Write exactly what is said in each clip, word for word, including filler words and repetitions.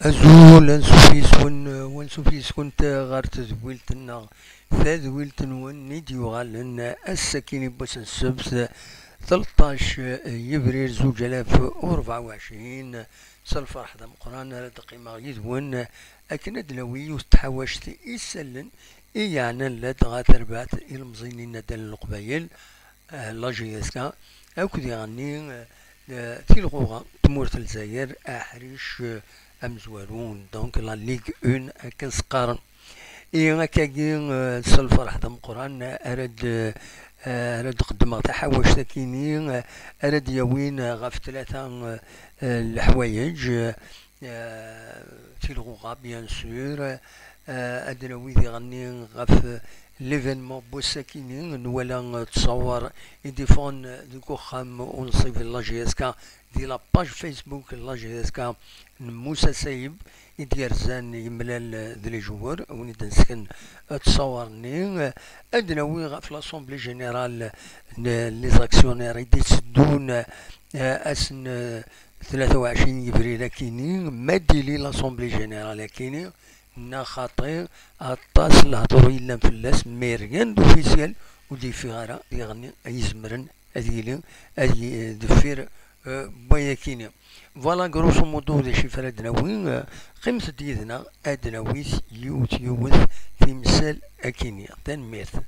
Azul, ansuf yes-wen, wansuf yes-kunt ɣer tedwilt-nneɣ, tadwilt-nwen i d-yuɣalen ass-agi n wass n ssebt, tleṭṭac yebrir zuǧ alaf u rebɛa u ɛecrin. S lferḥ d ameqqran ara d-qqimeɣ yid-wen akken ad d-nawi yiwet n tḥawact isallen i yeɛnan ladɣa tarbaɛt ilemẓiyen n yinaddalen n Leqbayel, eh, la J S K, akked iɣenni, eh, tilɣuɣa n tmurt n Lezzayer, aḥric, eh, amezwaru, donc la Ligue un akken s-qqaren. I akkagi, eh, s lferḥ d ameqqran ara d, eh, ara d-qeddmeɣ taḥawact akini, eh, ara d-yawin, eh, ɣef tlata, eh, eh, leḥwayeǧ, eh, eh, tilɣuɣa, bien sûr, eh, ad d-nawi diɣenni ɣef l'événement n wass-akini, nwala, eh, ttṣawar i d-iffɣen deg uxxam unṣib n la J S K, di la page Facebook n la J S K n Musa Sayeb, i d-yerzan yemlal, eh, d les joueurs, win i d-nesken, eh, ttṣawar-nni, eh, ad d-nawi ɣef l'assemblée générale n les actionnaires i d-itteddun, eh, ass n, eh, tlata u ɛecrin yebrir akini, ma d-ili l'assemblée générale akini, neɣ xaṭi, aṭas lehdur yellan fell-as, mais rien d'officiel ur d-yeffiɣ ara diɣenni ay izemren ad yili, ad y-, deffir, eh, wayakini. Voilà, grosso modo, d acu i ara d-nawi, eh, qqimet-d yid-neɣ, ad d-nawi yiwet yiwet timsal akini. Tanemmirt.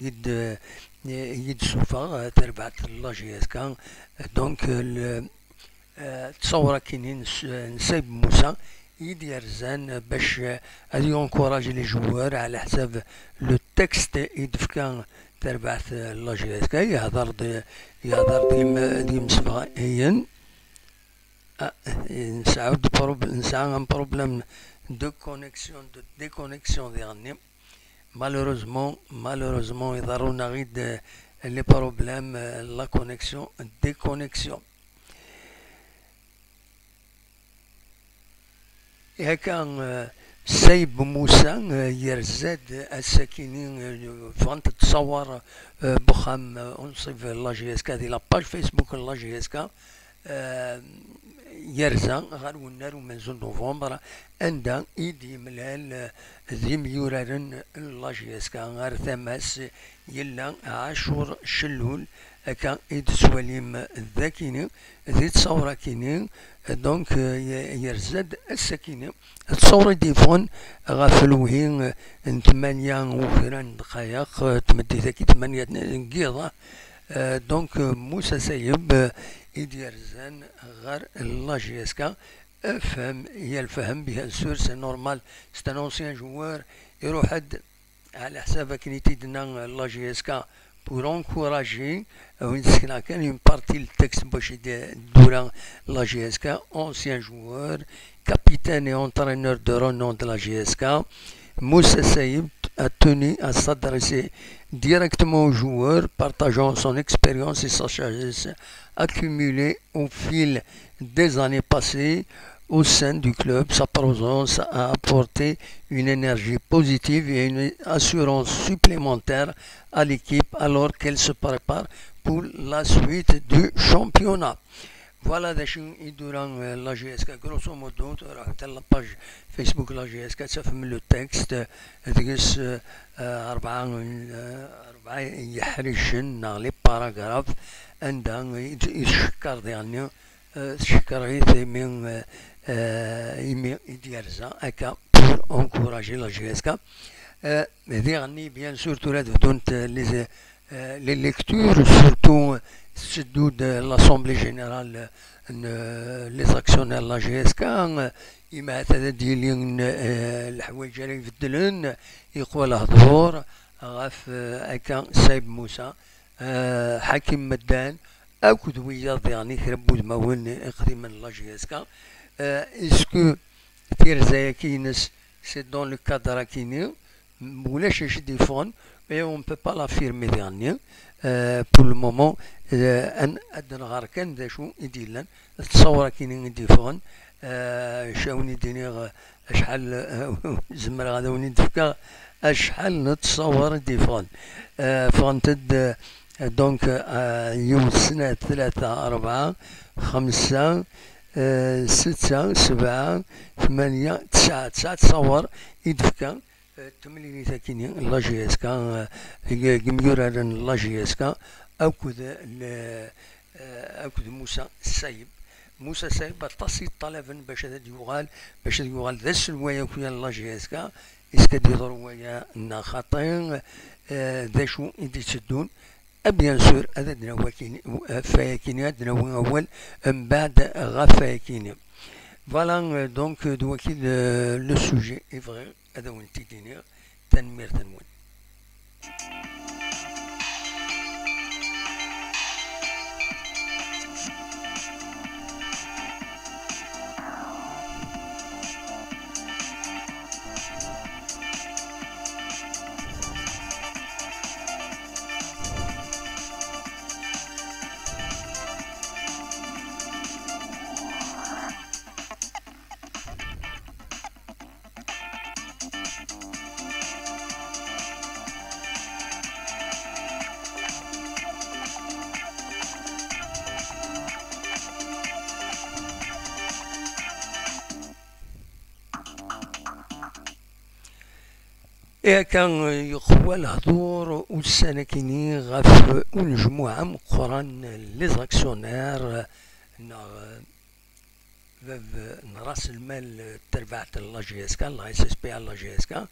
I d-, i d-sufeɣ, eh, tarbaɛt n la J S K. Donc, le, eh, ttṣawra-kini n s-, n Sayeb Musa i d-yerzan bac, eh, ad yunkuraji les joueurs ɛla ḥsab le texte i d-tefka terbaɛt, eh, la J S K. Yehder-d, yehder-d yim-, d yimsebɣayen. Ah, nesɛa-d prob-, nesɛa un problème de connexion, de déconnexion diɣenni. Malheureusement, malheureusement, iḍerrun-aɣ-id, eh, les problèmes, eh, la connexion, déconnexion. Ihi akka, eh, Sayeb Musa, eh, yerza-d ass-akini, eh, ffɣent-d ttṣawar, eh, n uxxam, eh, unṣib n la J S K, di la page Facebook n la J S K, eh, yerza ɣer wennar umenzu n novembre, anda i d-yemlal, eh, d yimyuraren n la J S K. Ar tama-s yella Ɛacur Cellul, akka i d-tettwalim dakini, di ttṣawra-kini, donc, eh, ye-, yerza-d ass-akini. Ttṣawra i d-yeffɣen ɣef lewhi, eh, n tmanya u kra n ddqayeq, eh, tmeddit-agi tmanya n yiḍ, eh, donc, eh, Musa Sayeb, eh, i d-yerzan ɣer la J S K. Afhem, il y a le fahem, bien sûr, c'est normal, c'est un ancien joueur, iruḥ-d, ɛla ḥsab akken i t-id-tenna la J S K, pour encourager, euh, une, une partie le texte, bac i d-, d-tura la J S K, ancien joueur, capitaine et entraîneur de renom de la J S K, Moussa Saïb a tenu à s'adresser directement aux joueurs, partageant son expérience et sa sagesse accumulée au fil des années passées au sein du club. Sa présence a apporté une énergie positive et une assurance supplémentaire à l'équipe alors qu'elle se prépare pour la suite du championnat. Voilà d acu i d-tura, euh, la J S K, grosso modo, tura ḥtى la page Facebook la J S K, tafem le texte, euh, deg-s, euh, euh, rebɛa, euh, rebɛa yeḥricen, neɣ les paragraphes, anda i d-, i tcekkar diɣenni, euh, tcekkar-it imi, euh, euh, imi i d-yerza akka pour encourager la J S K. Euh, diɣenni, bien sûr, tura ad bdunt, euh, les, euh, les lectures, surtout, euh, tetteddu-d, euh, l'Assemblée Générale, euh, n, euh, les actionnaires n la J S K, euh, imahat ad d-yili, euh, leḥwayeǧ ara ibeddlen, iqwa lehdur ɣef, euh, akka Saïb Moussa, euh, Hakim Meddan, akked wiyaḍ diɣen i kra n wudmawen iqdimen n la J S K. Euh, est-ce que tirza-agi-ines, c'est dans le cadre-agi-nni, ulac acu d-yeffɣen, Et on peut pas l'affirmer diɣenni. Euh, pour le moment, euh, ad, ad nɣer kan d acu i d-yellan. Ttṣawar akkin i d-yeffɣen. Euh, cawen-d iniɣ, euh, acḥal, euh, zemreɣ ad awen-d-fkeɣ acḥal n ttṣawar i d-yeffɣen. Euh, ffɣent-d, euh, donc, euh, yiwet, snat, tlata, rebɛa, xemsa, euh, setta, sebɛa, tmanya, tesɛa, tesɛa ttṣawar i d-fkan. Eh, temlilit akkin n la J S K, eh, deg, deg yimyuraren n la J S K akked le, eh, akked Musa Sayeb. Musa Sayeb aṭas i yeṭṭalaben bac ad d-yuɣal, bac ad yuɣal d aselway akkin n la J S K. Est-ce que ad yeḍru waya neɣ xaṭi? Eh, d acu i d-itteddun? Eh, bien sûr, ad d-nawi akkin, ɣef wayakini, ad d-nawi awal mbeɛd ɣef wayakini. Voilà, euh, donc, euh, d waki le, le sujet i bɣiɣ ad awen-t-id-iniɣ. Tanemmirt-nwen. Et akka, euh, yeqwa lehdur ussan akkin-nni ɣef unejmuɛ ameqqran, les actionnaires, neɣ, euh, bab n ras lmal, euh, n terbaɛt n la J S K, la S S P A n la J S K,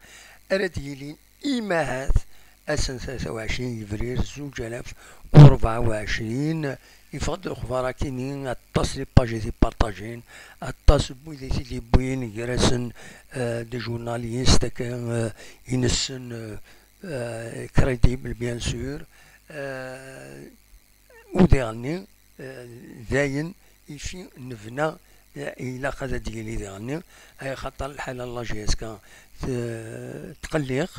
ara d-yilin imahat ass n tlata u ɛecrin yebrir zuǧ alaf u rebɛa u ɛecrin. Yeffeɣ-d lexbar akkin-nni, aṭas n les pages i t-ipartajin, aṭas n wid i t-id-yewwin, gar-asen, euh, des journalistes akka, euh, i nessen, euh, euh, crédibles, bien sûr. Euh, U diɣenni, eh, d ayen ifi nebna, eh, ilaq ad d-yili diɣenni, ay xaṭer lḥala n la J S K te-, tqelliq,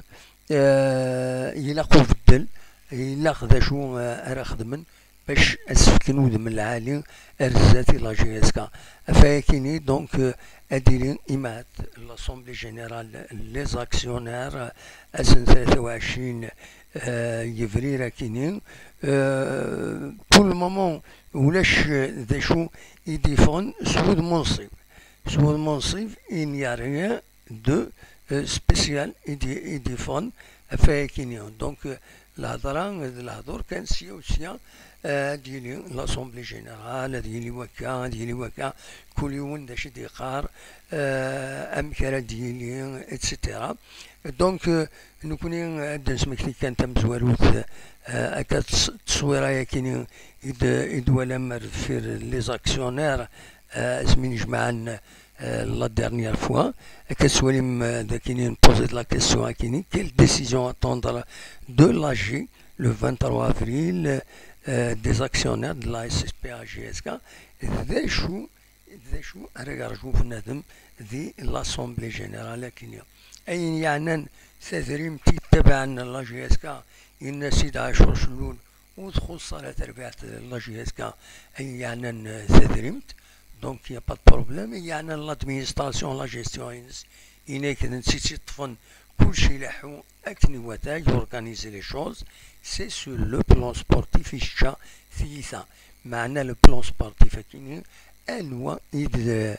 eh, ilaq ubeddel, ilaq d acu, eh, ara xedmen bac ad s-fken udem lɛali ar zdat i la J S K. Ɣef wayakini, donc, eh, ad d-ili imahat l'Assemblée Générale, les actionnaires, ass n tlata u ɛecrin, eh, yebrir akkin-nni. Eh, pour le moment, ulac, eh, d acu i d-yeffɣen s wudem unṣib. S wudem unṣib, il n'y a rien de, eh, spécial i d-, i d-yeffɣen ɣef wayakini. Donc, eh, lehḍra d lehdur kan sya u sya, eh, ad yili l'Assemblée Générale, ad yili wakka, ad yili wakka, kul yiwen d acu i d-yeqqar, eh, amek ara d-yili, et cetera. Donc, euh, nekkni, euh, ad d-nesmekti kan tamezwarut, euh, akka tt-, tteswira-yakini i d-, i d-twalam ar deffir les actionnaires, euh, asmi nejmaɛen, euh, la dernière fois. Akka tettwalim, euh, d akini nposer la question akini, quelle décision attendre de l'A G le vingt-trois avril, euh, des actionnaires de la S S P A G S K? D acu d acu ara yerǧu bnadem di l'Assemblée Générale akkin-nni? Ayen yeɛnan tadrimt i ttabaɛen la J S K, yenna Sidi Ɛacur Cellul, ur txuṣṣ ara terbaɛt la J S K, ayen yeɛnan, eh, tadrimt, donc il n'y a pas de problème. Ayen yeɛnan l'administration, la gestion-ines, yenna-k d netta i tt-iṭṭfen, kullec ileḥḥu akken iwata, organiser les choses, c'est sur le plan sportif i tečča tiyita. Meɛna le plan sportif akkin-nni, anwa i d,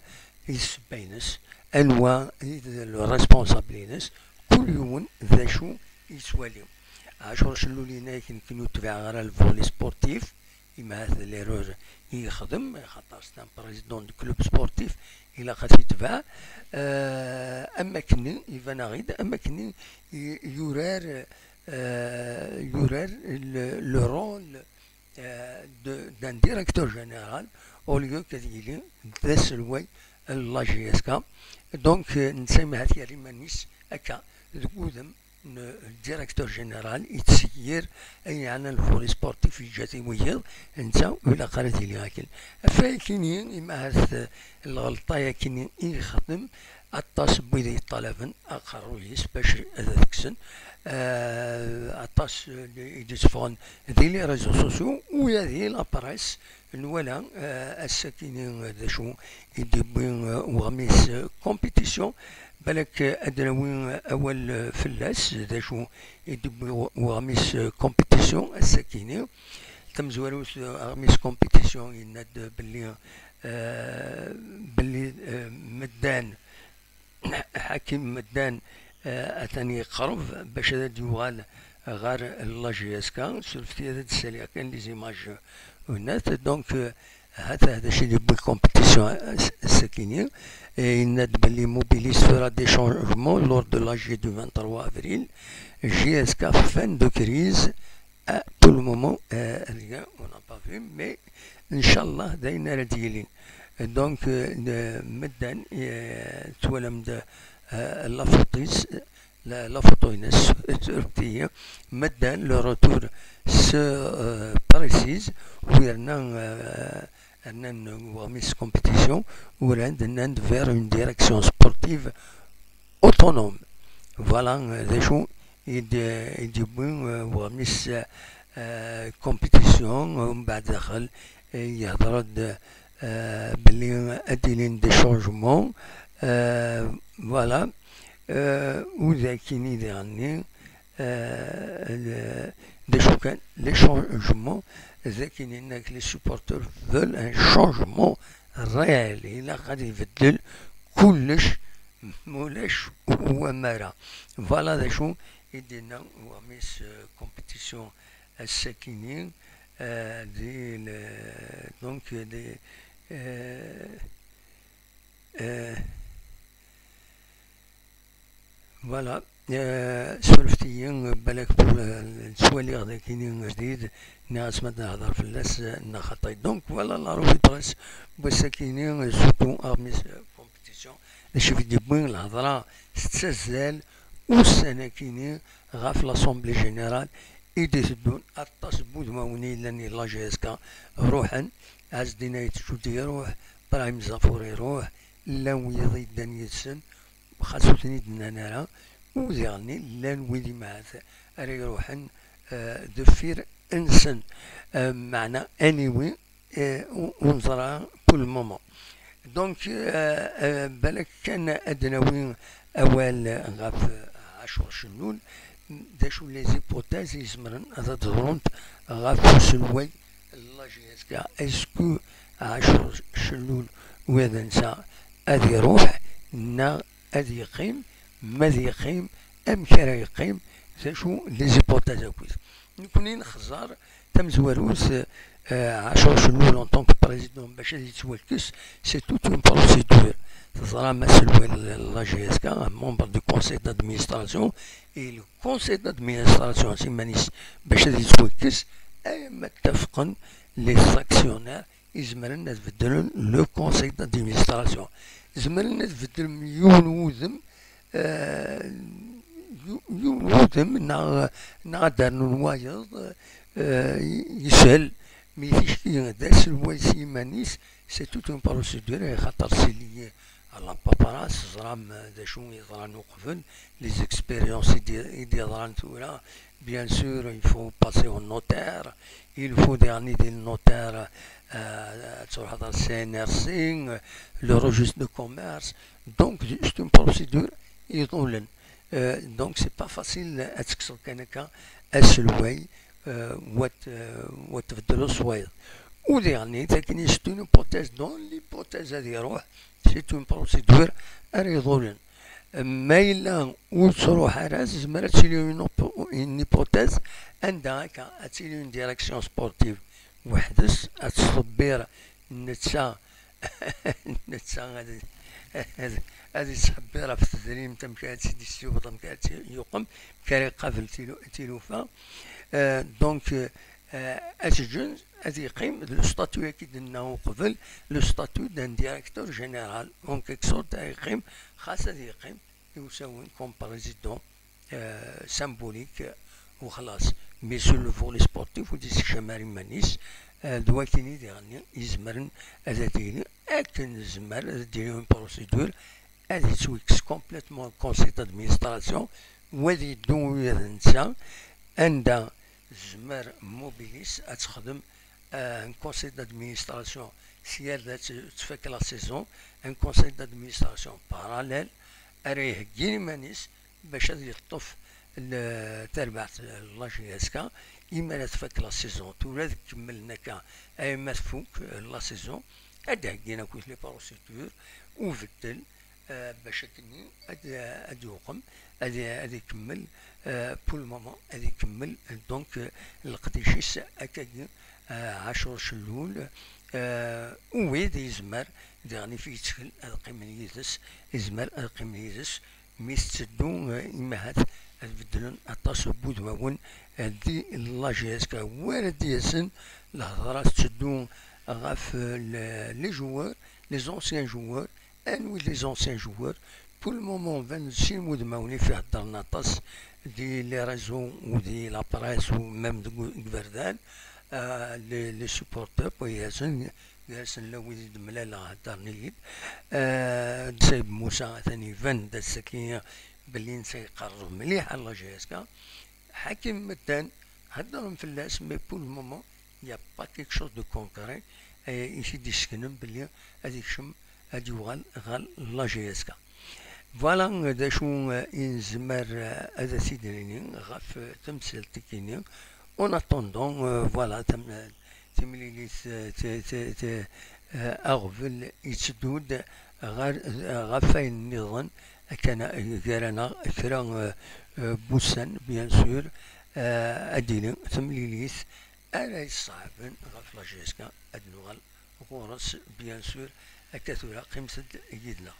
i d ssebba-ines, anwa i d le responsable-ines, kul yiwen d acu yettwali. Ɛacur Cellul yenna-yak nekkni ur tbiɛeɣ ara le volet sportif, imahat d l'erreur i yexdem, axaṭer c'est un président de club sportif, ilaq ad t-itbeɛ. Euh, am akken-nni, iban-aɣ-id, am akken-nni i-, yurar, euh, yurar le, le rôle, euh, de, d'un directeur général, au lieu qu'ad yili d aselway n la J S K. Donc, euh, netta imahat yerra iman-is akka deg wudem Le directeur général yettseggir, ay yeɛnan le volet sportif yeǧǧa-t i wiyiḍ, netta ur ilaq ara ad yili akken. Ɣef wayakini, imahat, eh, lɣelṭa-yakini i yexdem, aṭas n wid yeṭṭalaben aqerruy-is bac ad t-kksen. Eh, aṭas, eh, i d-itteffɣen di les réseaux sociaux, ula di la presse, nwala, eh, ass-akini, eh, d acu i d-yewwi, eh, uɣmis, eh, compétition. Balak, eh, ad d-nawi, eh, awal, eh, fell-as, d acu i d-yewwi u-, uɣmis, eh, compétition ass-akini. Tamezwarut, eh, aɣmis compétition yenna-d belli, eh, belli, eh, Meddan, Ḥakim Meddan, eh, atan yeqreb bac ad d-yuɣal ɣer la J S K. Surfet-iyi ad d-ssaliɣ kan les images, eh, honnêtes. Donc, eh, hata d acu i d-yewwi compétition, eh, s-, ass-akini. Eh, yenna-d belli Mobilis fera des changements lors de l'A G du vingt-trois avril. J S K fin de crise. Ah, pour le moment, euh, rien, on n'a pas vu, mais Inch'Allah, d ayen ara d-yilin. Donc, euh, ne-, Meddan, euh, twalam-d, euh, la photo-is, la, la photo-ines, surfet-iyi. Meddan, le retour se, euh, précise, u yerna, euh, rnan uɣmis compétition, uran-d, nnan-d vers une direction sportive autonome. Voilà, euh, d acu i d-, i d-yewwi, euh, uɣmis, euh, compétition, euh, mbeɛd daxel, euh, yehder-d, euh, belli ad d-ilin des changements, euh, voilà. Euh, u d akini diɣenni, euh, le-, d acu kan, les changements, d akini, les supporters veulent un changement réel, ilaq ad ibeddel kullec, mulac wamara. Voilà d acu i d-yenna uɣmis, euh, compétition ass-akini, euh, di le-, donc, di, euh, euh, voilà. Euh, surfet-iyi, balak pour, euh, ttwaliɣ d akini jdid, nniɣ-as ma d-nehder fell-as, euh, neɣ xaṭi. Donc, voilà la revue de presse n wass-akini, euh, surtout aɣmis, euh, compétition. D acu i d-yewwin lhedra tettazzal ussan-akini ɣef l'Assemblée Générale i d-iteddun, aṭas n wudmawen i yellan i la J S K ruḥen, Ɛezdin Ayt Ǧudi iruḥ, Brahim Zafour iruḥ, llan wiyaḍ i yeddan yid-sen, xas ur ten-id-nnan ara, u diɣenni llan wid imahat ara iruḥen, eh, deffir-nsen. Eh, meɛna, anyway, eh, ur, ur neẓra pour le moment. Donc, eh, eh, balak kan ad d-nawi awal ɣef, eh, Ɛacur Cennun, d acu les hypothèses i izemren ad d-ḍrunt ɣef uselway n la J S K. Est-ce que Ɛacur Cennun, u ad nsa, ad iruḥ neɣ ad yeqqim? Ma ad yeqqim, amek ara yeqqim? D acu les hypothèses akkit? Nekni nexẓer tamezwarut, euh, Ɛacur Cennun en tant que président bac ad yettwakkes, c'est toute une procédure. Teẓram aselway n la J S K, un membre du conseil d'administration, et le conseil d'administration s iman-is bac ad yettwakkes, ay ma ttafqen les actionnaires, izemren ad beddlen le conseil d'administration. Zemren ad beddlen yiwen wudem, eh, yu-, yiwen wudem, neɣ, neɣ ad d-rnun wayeḍ, eh, yeshel, mi ticki d aselway s yiman-is, c'est toute une procédure, axaṭer c'est lié à la paperasse, teẓram d acu yeḍran uqbel, les expériences i d-, i d-yeḍran tura, bien sûr, il faut passer au notaire, il faut diɣenni di le notaire, euh, ad truḥeḍ ar C N R C, euh, le registre de commerce. Donc, c'est une procédure iḍulen. Euh, donc, c'est pas facile ad tekkseḍ kan akka aselway, euh, wa t-, euh, wa tbeddleḍ s wayeḍ. U diɣenni, takken c'est une hypothèse, dans l'hypothèse ad iruḥ, c'est une procédure ara iḍulen. Ma yella ur tettruḥ ara, tezmer ad tili une op-, une hypothèse anda akka ad tili une direction sportive weḥd-s, ad tettṣebbir netta, netta ad, ad, ad yettṣebbir ɣef tedrimt, amek ara tt-id-yessiweḍ, amek ara tt-yuqem, amek ara iqabel tilu-, tilufa. Euh, donc, euh, euh, ad t-ǧǧen ad yeqqim d le statut-agi d-nenna uqbel, le statut d'un directeur général, en quelque sorte, ad yeqqim, xas ad yeqqim i usawen comme président, euh, symbolique, euh, u xlaṣ. Mais sur le volet sportif, ur d-yessekcam ara iman-is, euh, d wakken i diɣen izemren ad d-yili akken nezmer ad d-yili une procédure ad yettwikkes complètement conseil d'administration, u ad yeddu ula d netta anda tezmer Mobilis ad texdem, euh, un conseil d'administration, si elle tfak la saison, un conseil d'administration parallèle ara iheggin iman-is bac ad yeṭṭef le-, tarbaɛt n la J S K, imi ara tfak la saison, tura ad kemmlen akka, ayma tfuk, euh, la saison, ad d-heggin akk les procédures, ubeddel, euh, bac akken ad, ad yuqem, ad, ad ikemmel, euh, pour le moment, ad ikemmel, donc, euh, leqdic-is akkagi, euh, Ɛacur Cellul, euh, u wid yezmer, diɣen i yettkel ad qqimen yid-s, yezmer ad qqimen yid-s, mi tetteddu, euh, imahat ad beddlen aṭas n wudmawen, euh, di la J S K. War ad d-yasen lehḍra tetteddu ɣef, euh, le-, les joueurs, les anciens joueurs, anwi d les anciens joueurs. Pour le moment, banen sin wudmawen i f-iheddren aṭas di les réseaux u di la presse u même deg u-, deg iberdan, euh, les, les supporters, wayyasen, gar-asen llan wid i d-mlaleɣ heddren-iyi-d. Euh, d Sayed Musa, atan iban-d ass-agi belli netta yeqreb mliḥ ar la J S K. Ḥakim medden heddren fell-as, mais pour le moment, il n'y a pas quelque chose de concret, euh, i t-id-yesseknen belli ad ikcem, ad yuɣal ɣer la J S K. Voilà, euh, d acu, euh, i nezmer, euh, ad as-id-nini ɣef, euh, temsalt-agi-nni. En attendant, euh, voilà, tam-, timlilit, euh, t-, t-, t-, euh, aɣbel yetteddu-d ɣer, euh, ɣef wayen nniḍen, akka gar-aneɣ kra, euh, euh, n wussan, bien sûr, euh, ad d-tili temlilit ara yesseɛben ɣef la J S K, ad nuɣal ɣur-s, bien sûr. Akka tura, qqimet-d yid-neɣ.